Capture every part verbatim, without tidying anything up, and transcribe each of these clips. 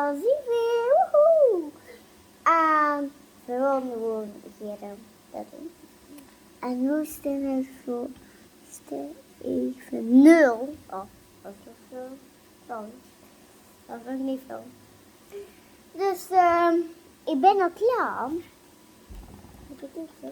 Dao zien v'r, woehoe! En v'r wille gewoen beginne. Dat doen. En noe steit 't veur, steit 't veur nul. Oh, dat is väöl. Dat is nog neet väöl. Dus, ehm, ich bön al klaor. Look at this.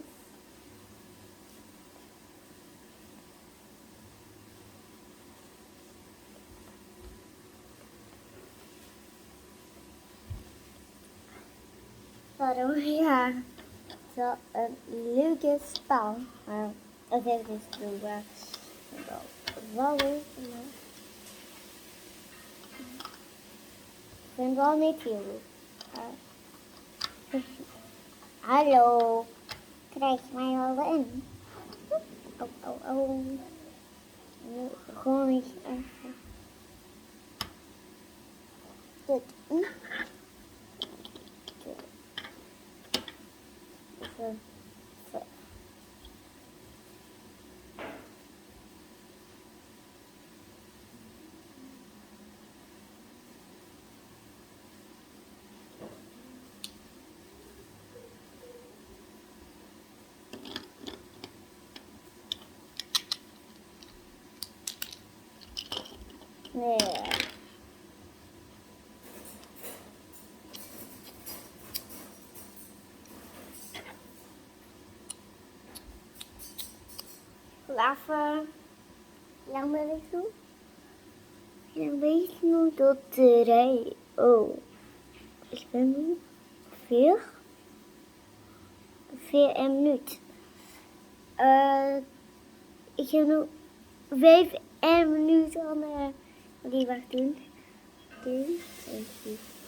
Waarom? Ja, zo ein leuk spel. Eh, het is dus zo, eh, wel leuk, maar ik vind het wel niet heel leuk. Eh, hallo, krijg mij wel in. Oh, oh, oh. Noe gewoon ins effe dit. Hm? Oké. Effe. Nae. Laffe. Lang ben ich noe? Lang ben ich noe tot drei? Oh. Ich bön noe veer. Veer en ein minuut. Eh, ich höb noe vief en ein minuut aan, eh, die wach doen. Dit en dit.